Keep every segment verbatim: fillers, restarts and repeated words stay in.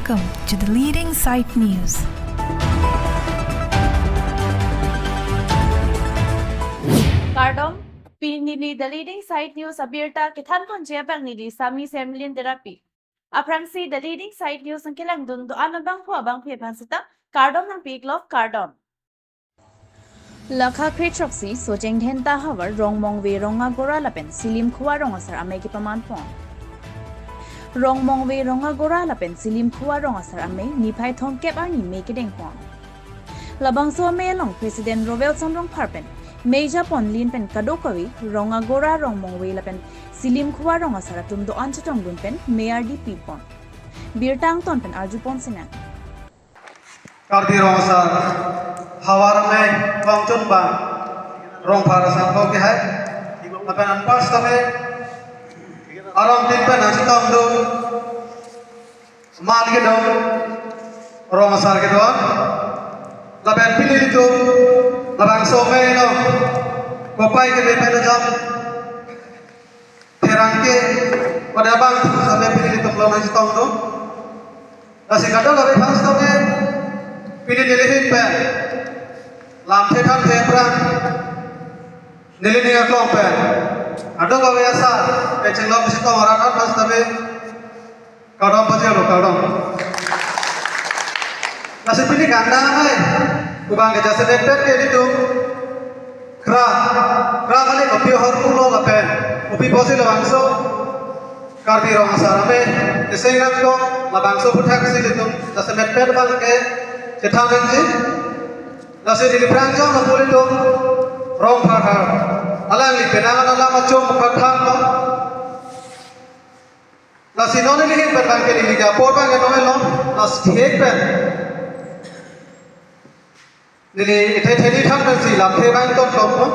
Welcome to the leading site news. Kardom, pini neli The Leading Site News abirta kethanponji abang neli Sami Semlin Terapi. Aphrangsi The Leading Site News nangkelangdun do-an abangphu abangphi aphan seta kardom nangpi-iklo, kardom. Lakha kre throksi Socheng Dhenta havar Rongmongve Rongagora lapen Silimkhua Rong Asar Amei kepamanpon. Rongmongve Rongagora lapen Silimkhua Rong Asar Amei niphai thomkep arni mei kedengpon. Labangso amei along President Rowel Samrongphar pen mei japon lin pen kadokave Rongagora, Rongmongve lapen Silimkhua Rong Asar atum do-an chetongdun pen mei ardi pipon. Birta angton pen arjupon sinang. Karbi Rong Asar havar amei kongchun abang Rongphar asangho kehai. Lapen anpar sitame arong tin pen nangchetongdun man kedo, Rong Asar kedo. Lapen pini ilitum labangso amei along kopai keme pen ajam pherangke pada abang sitame pini ilitum along nangchetongdun. Lasi kadokave aphan sitame pini neli ahin pen lamthe thanphe aphrang neli ning aklong pen kadokave asar kachinglok chetong arat aphan sitame kardom pajirlo, kardom. Lasi pini kangdang amei abangke jasemetpet ke ilitum kra, kra kali kopi ahormu lo lapen kopi pusi labangso Karbi Rong Asar Amei keseng nangkok, labangso aphuthaksi ilitum jasemetpet abangke chethan nangji. Lasi neli aphrang jong lapu ilitum Rongphar har alangli penang alam achom aphan thanlo. Lasi non neli ahin pen abangke neli ke apor abangke non elo, lasi thek pen neli ethe theni than pensi lamthe abang tongtongpo.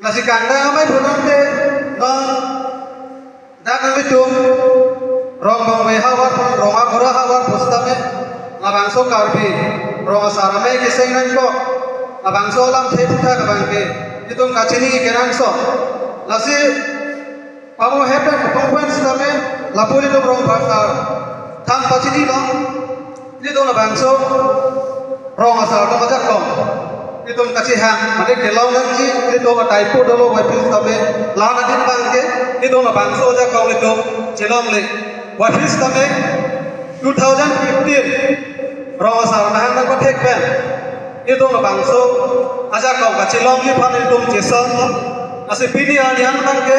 Lasi kangdang amei phunangte non dak nanglitum Rongmongve havar, Rongagora havar pusitame labangso Karbi Rong Asar Amei keseng nangkok, labangso alamthe aphuthak abangke ilitum kachini kenangsot. Lasi pamo hepen pongpen sitame lapu ilitum Rongphar asar than pachinilo. Ilitum labangso Rong Asar atum ajakong ilitum kachehang mate kelong nangji, ilitum a-typo dolo, waiphil sitame la-an adin abangke ilitum labangso ajakong ilitum chelongle. Waiphil sitame two thousand fifteen Rong Asar mahang nangpathek pen ilitum labangso ajakong kachelongji aphan ilitum chesong. Lasi pini arni an abangke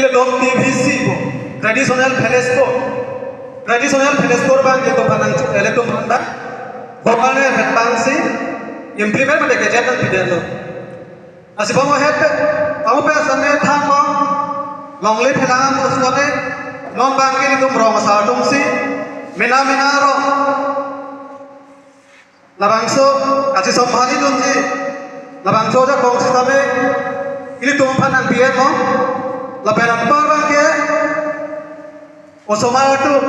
ilitum T V C po, traditional village po, traditional village po abangke ilitum aphan nang, ilitum aphan nang, bhokal ne vet abangsi implement mate gazette nangpidetlo. Lasi pamo hepen, pamo pen sitame thanlo, longle phelang pusitame non abangke ilitum Rong Asar atumsi mena mena arong labangso kachesong bhali dunji labangso ajakong sitame ilitum aphan nangpi-etlo. Lapen anpar abangke osomar atum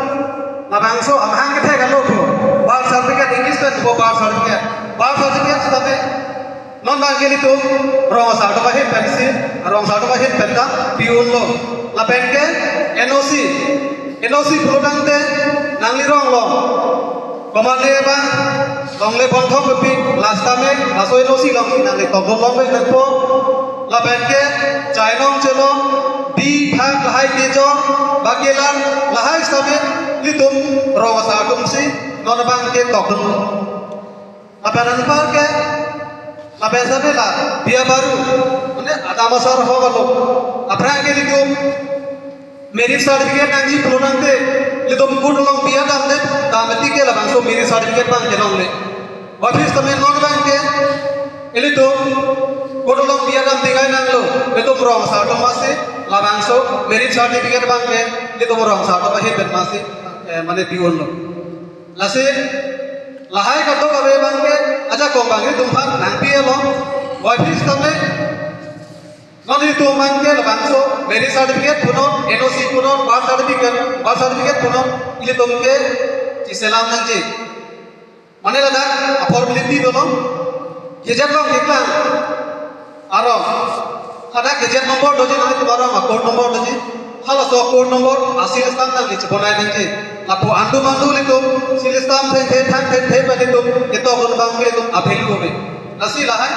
labangso amahang kethek alo po, birth certificate, English pen po birth certificate, birth certificate sitame non abangke ilitum Rong Asar atum ahin pensi, Rong Asar atum ahin pen ta pi-unlo. Lapen ke N O C, N O C pulotangte nangli rong along komatne abang longle bondhok kepi, last time laso N O C alongsi nangli tokdun longvek nangpo. Lapen ke chainong chelong, bi phak lahai kejor, bakelar lahai sitame ilitum Rong Asar atumsi non abangke tokdun. Lapen anpar ke, lapen sitame la biya baru, mane adam asar ho kalo, aphrang ke ilitum marriage certificate nangji pulotangte ilitum court along bi-a damde, damde ke labangso marriage certificate abang kelongle. Office tame non abangke ilitum court along bi-a dam tingai nanglo, ilitum Rong Asar atum masi labangso marriage certificate abangke ilitum Rong Asar atum ahin pen masi, eh, mane pi-unlo. Lasi lahai kadokave abangke ajakong abang ilitum aphan nangpi-etlo. Office tame non ilitum abangke labangso marriage certificate punon, N O C punon, birth certificate, birth certificate punon, ilitum ke chiselam nangji. Mane ladak a-formality dolo, gazette along keklang arong, hadak gazette number doji, nanglitum arong a-code number doji, halaso code number asil sang nangli chebonai nangji. Lapu andu mandu ilitum, silistam thengthe thang thengthe pen ilitum, ketok un abang ilitum a-value ave. Lasi lahai,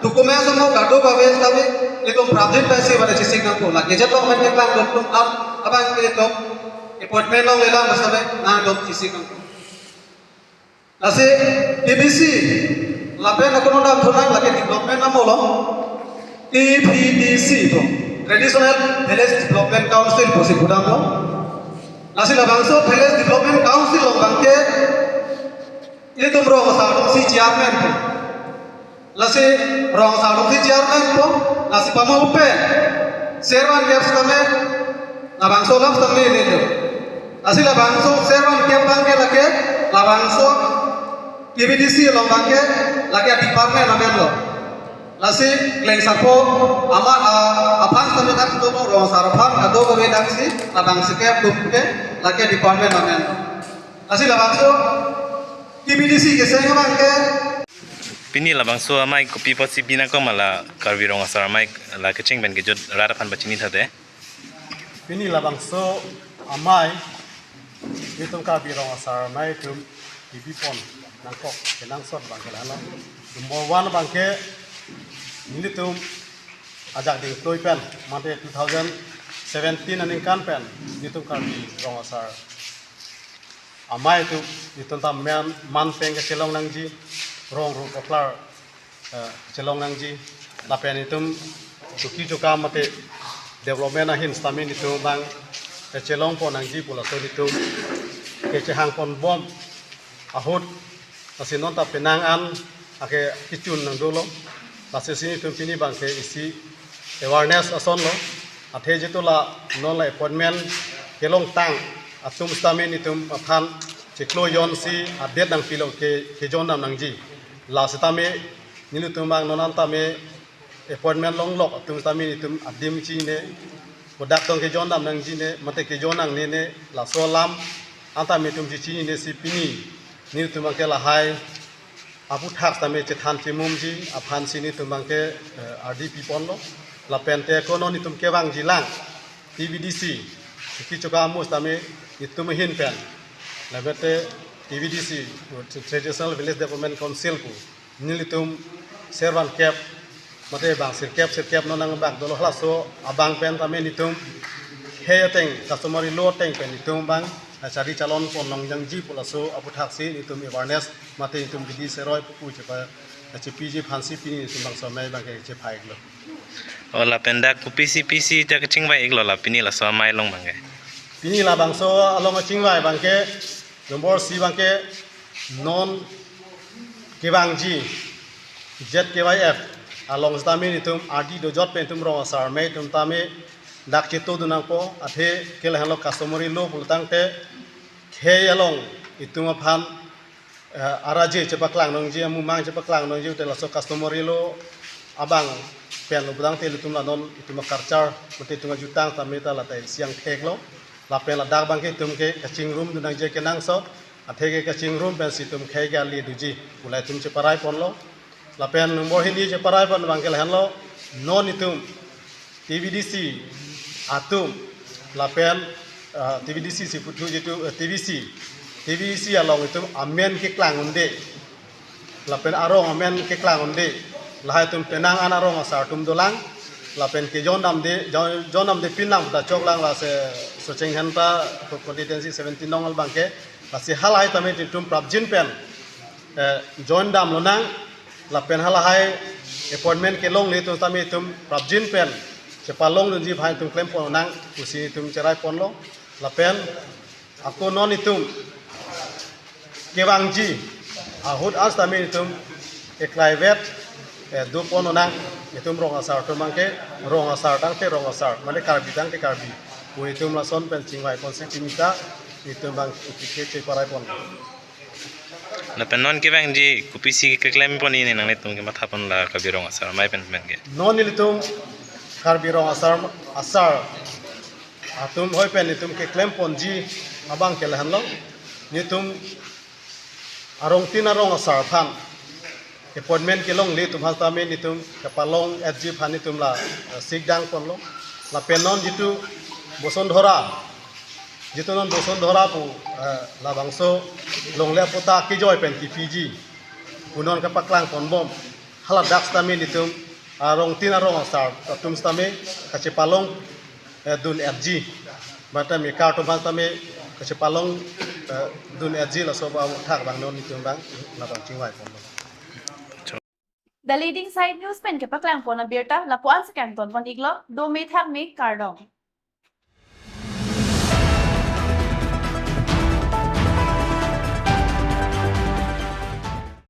document semua kado kave kave, ilitum prapjin pensi pada chisik nangpo. La gazette along pen keklang dot tum am, abang ilitum, appointment along lelang basa ave, nangtum chisik nangpo. Lasi T B C, lapen ako nangdam thunang lake development amo lo, T V D C po, Traditional Village Development Council pusi pudamlo. Lasi labangso Village Development Council along abangke, ilitum rong asar atum si chairman po. Lasi rong asar atum si chairman po, lasi pamu pen servan kep setame, labangso alam setame ilitum. Lasi labangso servan kep abangke lake, labangso T V D C along abangke, lake department amen lo. Lasi kleng sapo ama, a, aphan setame dak tu rong asar aphan kado kave dak si, labangsi kep atum ke, lake department amen lo. Lasi labangso T V D C keseng abangke. Pini labangso amei kopi apotsi binong ko ma la Karbi Rong Asar Amei la kecheng pen kejut rat aphan pachini thate. Pini labangso amei itum Karbi Rong Asar Amei atum kebipon nangkok kenangsot abangke lahelo. Number one abangke nelitum ajak dingkloi pen, mate two thousand seventeen aningkan pen nelitum Karbi Rong Asar Amei atum, itum ta man, man pen kechelong nangji, rong ru koklar, eh, chelong nangji, lapen itum choki choka mate development ahin setame itum abang kechelongpon nangji pu laso itum kechehangpon bom ahut, lasi non ta penang an ake kechun nangdolo. Lasi si itum pini abangke isi awareness ason lo. Athe jitu la non la appointment kelongtang atum setame itum aphan chiklo jon si update nangpilo ke, kejon dam nangji. La setame nelitum abang non an tame appointment longlok atum setame itum adim chinine, kodak tong kejon dam nangji ne, mate kejon nangne ne, laso alam an tame itum chechinine si pini nelitum abangke lahai aphuthak setame chethan chemumji aphan si nelitum abangke, eh, ardi piponlo. Lapen te ako non itum kevangji lang T V D C, choki choka amo setame itum ahin pen, lapen te T V D C, Traditional Village Development Council pu, nelitum servan kep, mate bang sirkep sirkep non nangbak dolo, halaso abang pen tame nelitum khei ateng, customary law ateng pen nelitum abang, ah, chari chalonpon longjangji pu laso aphuthak si nelitum awareness mate nelitum bidi seroi pupu chepa, ah, chepiji aphan si pini nelitum bangso amei abangke chephai-iklo. O lapen dak kopisi pisi ta kachingvai-iklo la pini laso amei along abangke? Pini labangso along kachingvai abangke, number isi abangke, non kevangji Z K Y F along setame nelitum ardi dojot pen itum rong asar amei atum tame dak chetodun nangpo, athe ke lahenlo customary law pulotangte khei along itum aphan, eh, araje chepaklang nangji, amumang chepaklang nangji, te laso customary law abang pen lo pulotangte ilitum la non itum a-culture, mate itum ajutang tame ta la ta isi angthek lo. Lapen ladak abangke itum ke kachingrum dun nangji kenangsot, athe ke kachingrum pensi itum khei ke ali doji pu la itum cheparai ponlo. Lapen number hini cheparai pon abangke lahenlo, non itum T V D C atum lapen, ah, T V D C si puthu jitu, eh, T V C, T V C along itum amen keklang un-e, lapen arong amen keklang un-e, lahai atum penang an arong asar atum dolang, lapen kejon damde, jon, jon damde pinang ta choklang, lasi Socheng Dhenta constituency seventeen nong abangke, lasi halahai tame itum prapjin pen, eh, jon dam lonang, lapen halahai appointment kelongle atum tame itum prapjin pen chepalong dunji aphan itum klempon nang pusi itum cherai ponlo. Lapen ako non itum kevangji ahut an setame itum eklai vet, eh, dopon nang, itum rong asar atum abangke rong asar tangte rong asar, mane Karbi tangte Karbi pu itum lason pen chingvai ponsi pini ta itum abang itum ke cheparai pon. Lapen non kevangji kopisi keklem pon ini nanglitum kematha pon la Karbi Rong Asar Amei pen pen ke? Non ilitum Karbi Rong Asar, asar atum hoi pen itum keklem ponji abangke lahenlo, nelitum arong tin arong asar aphan appointment kelongle atum aphan tame nelitum kepalong-etji aphan nelitum la, eh, sikdang ponlo. Lapen non jitu Bosundhora Jitu non Bosondhora pu, eh, labangso longle aputa kejoi pen kepiji pu non kapaklang ponbom. Haladak sitame nelitum arong tin arong asar atum sitame kachepalong, eh, dun-etji. Bang tame kartum bang tame kachepalong, eh, dun-etji, laso athak abang non nelitum abang labang chingvai ponbom. The Leading Side News pen kepaklang pon abirta lapu-an si kangton pon-iklo, dome thakme, kardom.